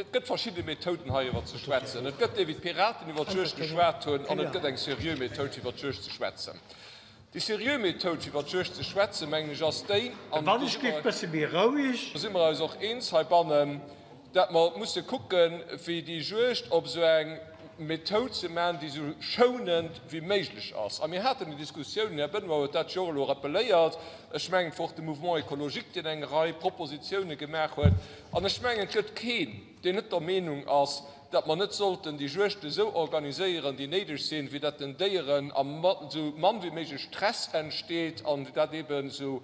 Et gëtt verschidde Methoden, hei iwwer ze schwätzen. Et gëtt déi, wéi d'Piraten iwwer d'Juegd geschwat hunn, an et gëtt eng seriö Methoud, fir iwwer d'Juegd ze schwätzen. Déi seriö Methoud, fir iwwer d'Juegd ze schwätzen, mengen ech, ass déi, an do si mer eis och eens heibannen, dat mer musse kucken, fir déi Juegd op esou eng Methoud ze maachen, déi esou schounend wéi méiglech ass. A mir haten déi Diskussioun, den Här Benoy huet dat jo och elo rappeléiert, ech mengen, et wor och de Mouvement écologique, deen eng Rei Propositione gemaach huet, An ech mengen, et gëtt keen, deen net der Meenung ass, datt mer net sollten déi Juegten esou organiséieren, déi néideg sinn, fir datt den Déieren esou mann wéi méiglech Stress entsteet an fir dat eben esou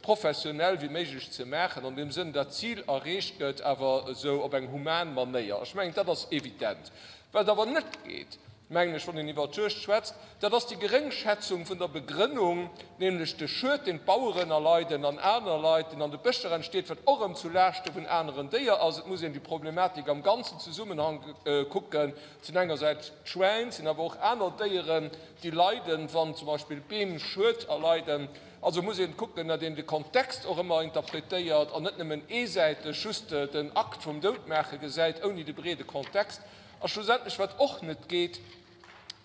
professionell wéi méiglech ze maachen, an deem Sënn, dat d'Zil erreecht gëtt, awer esou op eng human Manéier. Ech mengen, dat ass evident. Wat awer net geet, mengen ech, wann een iwwert d'Juegd schwätzt, dat ass déi Geréngschätzung vun der Begrënnung, nämlech de Schued, deen d'Baueren erleiden an aner Leit, deen an de Bëscher entsteet, wat och erëm zu Laaschte vun aneren Déier ass. Et muss een déi Problematik am ganzen Zesummenhang kucken. Et sinn engersäits d'Schwäin, et sinn awer och aner Déieren, déi leiden, wann zum Beispill Beem Schued erleiden. Also muss een kucken, datt een de Kontext och ëmmer interpretéiert an net nëmmen eesäiteg just den Akt vum Doudmaache gesäit, ouni de breede Kontext. A schlussendlech, wat och net geet,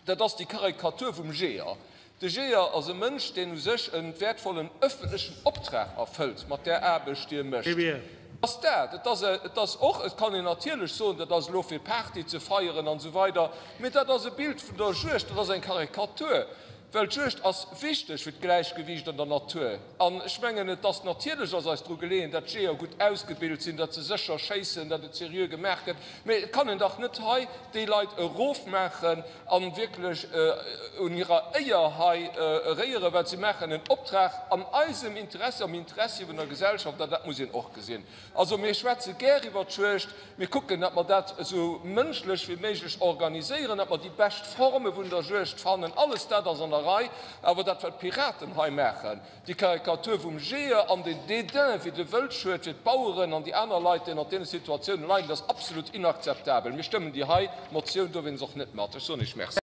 dat ass déi Karikatur vum Jeeër. De Jeeër ass e Mënsch, deen u sech e wäertvollen öffentlechen Optrag erfëllt mat där Aarbecht, déi e mécht. Ass dat. Et ass, et ass och, et kann een natierlech soen, dat ass elo fir Party ze feieren an esou weider, mee dat ass e Bild vun der Juegd, dat ass eng Karikatur. Well d'Juegd ass wichteg fir d'Gläichgewiicht an der Natur. An ech mengen, et ass natierlech ass eis dru geleeën, dat d'Jeeër gutt ausgebilt sinn, datt se sécher schéissen, datt et seriö gemaach gëtt. Mee et kann een dach net hei déi Leit erofmaachen a wierklech un hirer Éier hei réieren, well si maachen en Optrag an eisem Interessi, am Interessi vun der Gesellschaft, an dat muss een och gesinn. Also mir schwätze gär iwwert d'Juegd, mir kucken, datt mer dat esou mënschlech wéi méiglech organiséieren, datt mer déi bescht Forme vun der Juegd fannen, alles dat ass an der Rei. Awer dat, wat d'Piraten hei maachen, déi Karikatur vum Jeeër an den Dédain fir de Wëldschued, fir d'Baueren an déi aner Leit, déi ënnert deene Situatiounen leiden, dat ass absolut inakzeptabel. Mir stëmmen déi hei Motioun dowéinst och net mat. Ech soen Iech Merci.